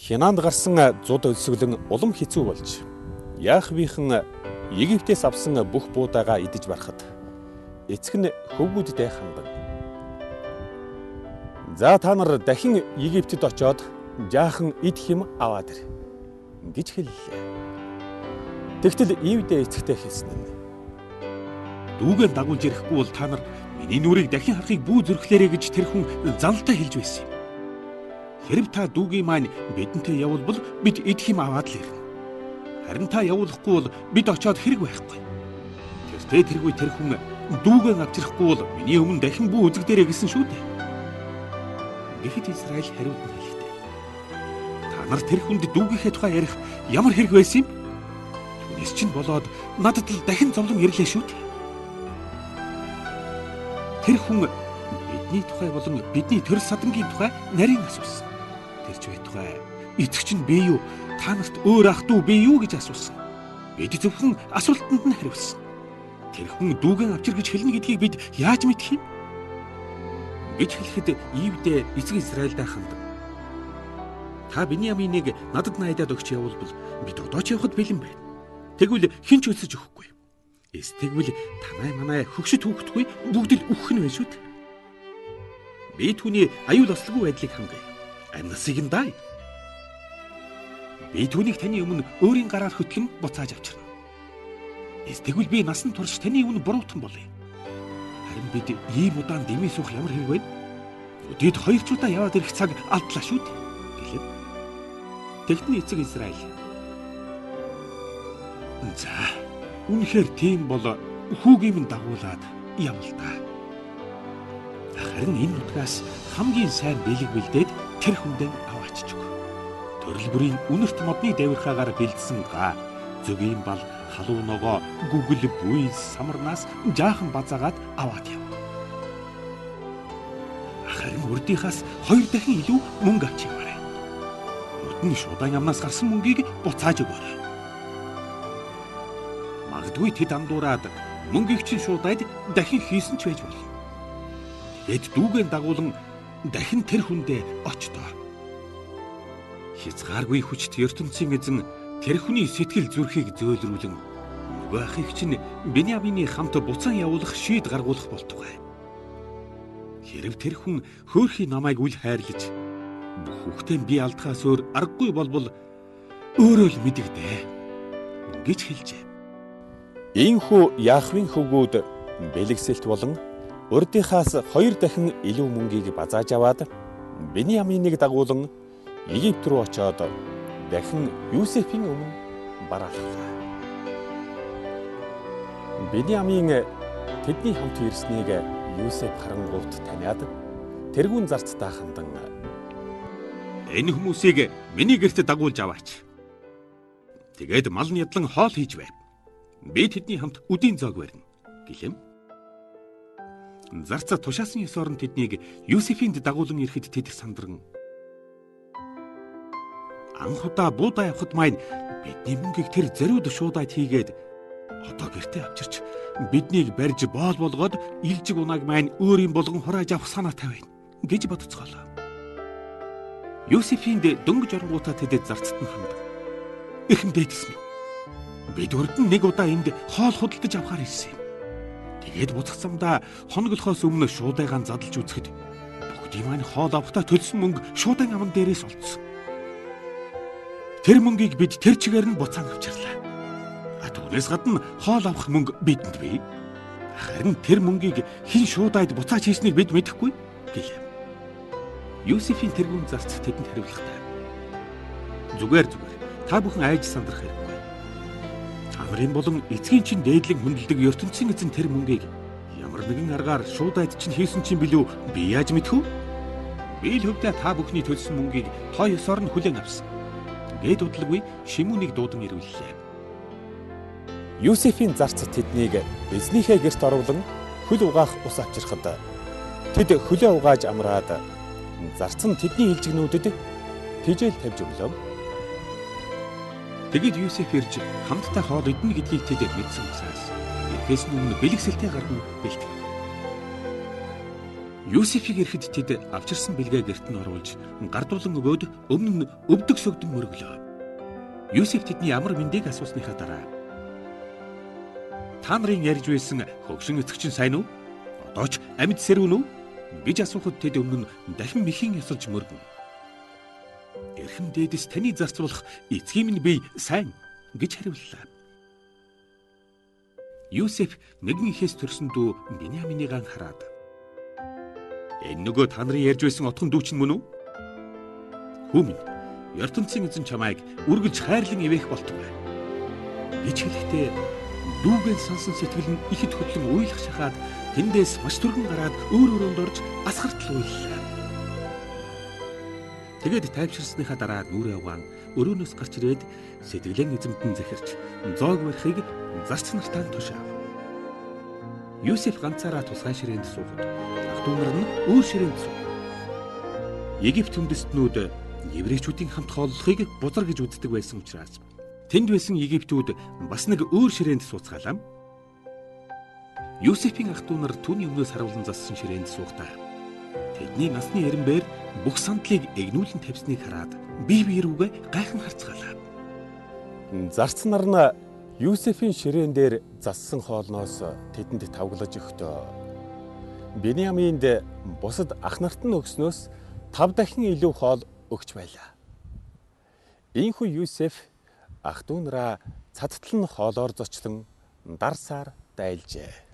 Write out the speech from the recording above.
Хянанд гарсан зуд өлсгөлөн улам хэцүү болж Яахвийнхэн Египтээс авсан бүх буудаага идэж барахад эцэг нь хөвгүүддээ хандан: "За, та нар дахин Египтэд очоод жаахан идэх юм аваад ир" гэж хэллээ. Тэгтэл Ивдэ эцэгтэй хэлсэн нь: "Дүүгээ дагуулж ирэхгүй бол та нар миний нүрийг дахин харахыг бүү зүрхлээрэй гэж тэр хүн залтай хэлж байсан юм. Хэрв та дүүгийн маань бидэнтэй явуулбал бид идэх юм аваад л ирнэ. Харин та явуулахгүй бол бид очиод хэрэг байхгүй. Тэртээ тэргүй тэр хүн дүүгээ авчрахгүй бол миний өмнө дахин бүү үзэгдээрэй гэсэн шүү дээ." Гэхэд Израиль хариуд нь хэлэхдээ: "Та нар тэр хүнд дүүгийнхээ тухай ярих ямар хэрэг байсан юм? Түүнээс чинь болоод надад л дахин зовлон ирлээ шүү дээ. Тэр хүн бидний тухай болон бидний төрөл садангийн тухай нарийн асуусан. Тэр ч байтугай эцэг чинь би юу? Та нарт өөр ах дүү би юу гэж асуусан. Бид зөвхөн асуултанд нь хариулсан. Тэр хүн дүүгэн авчир гэж хэлнэ гэдгийг бид яаж мэдэх юм?" гэж хэлэхэд Ивдэ эцэг Израильдаа хандан: "Та Биньяминыг надад найдаад өгч явуулбал бид одоо ч явхад бэлэн байна. Тэгвэл хэн ч өлсөж өгөхгүй. Эс тэгвэл танай манай хөгшөд хүүхдгүй бүгд л үхэх нь байна шүү дээ. Би түүний аюул ослгүй байдлыг хангая. Амьнасыг нь даа. Би түүнийг таны өмнө өөрийн гараар хөтлөн буцааж авчирна. Эс тэгвэл би насан турш таны өмнө буруутан болъё. Харин бид ийм удаан дэмий суух ямар хэрэг вэ? Өдөрт 2 ч удаа яваад ирэх цаг алдлаа шүү дээ" гэлээ. Тэгтний эцэг Израиль: "За, үнэхээр тийм бол хүүгийн минь дагуулад явал та. Харин энэ нутгаас хамгийн сайн бэлэг бэлдээд тэр хүндээ аваачиж өг. Төрөл бүрийн үнэрт модны давирхаагаар бэлдсэн га, зөгийн бал, халуун ногоо, гүгэл, буйс, самарнаас жаахан базаагаад аваад яв. Харин урдынхаас 2 дахин илүү мөнгө авч яваарай. Урд нь шуудан амнаас гарсан мөнгийг буцааж өгөөрэй. Магадгүй тэд андуураад мөнгийг чинь шуудаад дахин хийсэн ч байж болно. Тэгээд дүүгэн дагуулan дахин тэр хүндээ очдоо. Хязгааргүй хүчт ертөнцийн эзэн тэр хүний сэтгэл зүрхийг зөөлрүүлэн нөгөө ахыг чинь Биньямины хамт буцаан явуулах шийд гаргуулах болтугай. Хэрв тэр хүн хөөрхий намайг үл хайрлаж бүх хүүхдээ би алдахаас өөр аргагүй болбол өөрөө л мэдэгдээ" гэж хэлжээ. Ийхүү Яахвын хөвгүүд бэлэгсэлт болон урдынхаас 2 дахин илүү мөнгийг базааж аваад Биньяминыг дагуулan Египт рүү очиод дахин Юсефийн өмнө бараалхлаа. Биньямин тэдний хамт ирснийг Юсеф харангуут таниад тэргүүн зарцтай хандан: "Энэ хүмүүсийг миний гэрт дагуулж аваач. Тэгээд мал нь ядлан хоол хийж байв. Би тэдний хамт үдийн зоог барина" гэлэм. Зарца тушаасан ёсоор нь тэднийг Юсефинд дагуулan ирэхэд тэд сандран: "Анх удаа буудаа явхад маань бидний мөнгийг тэр зориуд шуудаад хийгээд одоо гэртээ авчирч биднийг барьж боол болгоод илжиг унааг маань өөрийн болгон хурааж авах санаатай байна" гэж бодцоолоо. Юсефинд дөнгөж оронгуудаа тэдэд зарцт нь хандан: "Эхэм дээдэс минь, бид урд нь нэг удаа энд хоол худалдаж авахар ирсэн юм. Тэгээд буцах замдаа хоноглохоос өмнө шуудайгаан задлж үзэхэд бүгдийн маань хоол авахдаа төлсөн мөнгө шуудан аман дээрээс олдсон. Тэр мөнгийг бид тэр чигээр нь буцаан авчирлаа. А түүнээс гадна хоол авах мөнгө бидэнд бий. Харин тэр мөнгийг хэн шуудайд буцааж хийснийг бид мэдэхгүй" гэлээ. Юсефийн тэргүүн зарц тэдэнд хариулахдаа: "Зүгээр та бүхэн айж сандрах хэрэггүй. Та нарын болон эцгийн чинь дээдлэн хүндэлдэг ертөнцийн эзэн тэр мөнгийг ямар нэгэн аргаар шуудайд чинь хийсэн чинь билүү би яаж мэдэх вэ? Би л хөвдөө та бүхний төлсөн мөнгийг тоо ёсоор нь хүлээн авсан" гээд удалгүй Шимүнийг дуудан ирүүллээ. Юсефийн зарц тэднийг эзнийхээ гэрт оруулан хөл угаах ус авчирхад тэд хөлөө угааж амраад зарц нь тэдний илжигнүүдэд тижэл тавьж өглөө. Тэгээд Юсеф ирж хамтдаа хоол идэнэ гэдгийг тэд мэдсэн учраас ирэхээс өмнө бэлэгсэлтэй гарган бэлтгэв. Юсефийг ирэхэд тэд авчирсан бэлгээ гэрт нь оруулж гардуулан өгөөд өмнө нь өвдөг сөгдөн мөрөглөө. Юсеф тэдний ямар мэндийг асуусныхаа дараа "Та нарын ярьж байсан хөгшин эцэг чинь сайн уу? Одоо ч амьд сэрүүн үү?" гэж асуухад тэд өмнө нь дахин мэхийн ёсолж мөргөн. "Эрхэм дээдэс таны зарцуулах эцгийн минь бие сайн" гэж хариуллаа. Юсеф нэгэн ихэс төрсөн дүү Биньяминийг хараад "Энэ нөгөө та нарын ярьж байсан отхон дүү чинь мөн үү? Хүү минь, ертөнцийн эзэн чамайг үргэлж хайрлан ивээх болтугай" гэж хэлэхдээ дүүгэн сансан сэтгэл нь ихэд хөдлөн уйлах шахаад тэндээс маш түргэн гараад өөр өрөөнд орж асгартал уйллаа. Тэгээд тайвширсныхаа дараа нүрээ угаан өрөөнөөс гарч ирээд сэтгэлэн эзэмтэн захирч зоог барихыг зарц нартаа тушаав. Юсеф ганцаараа тусгай ширээнд суухад ах дүү нар нь өөр ширээнд суув. Египт үндэстнүүд еврейчүүдийн хамт хооллохыг бузар гэж үздэг байсан учраас тэнд байсан египтүүд бас нэг өөр ширээнд сууцгаалаа. Юсефийн ах дүү нар түүний өмнөөс харуулан зассан ширээнд суухдаа тэдний насны эренбээр бүх сандлыг эгнүүлэн тавьсныг хараад бие бие рүүгээ гайхан харцгаалаа. Зарц нар нь Юсефийн ширээн дээр зассан хоолноос тэдэнд тавглаж өгтөө. Биньяминд бусад ах нарт нь өгснөөс 5 дахин илүү хоол өгч байлаа. Ийхүү Юсеф ах дүү нараа цадтал нь хоолоор зочлон дарсаар дайлжээ.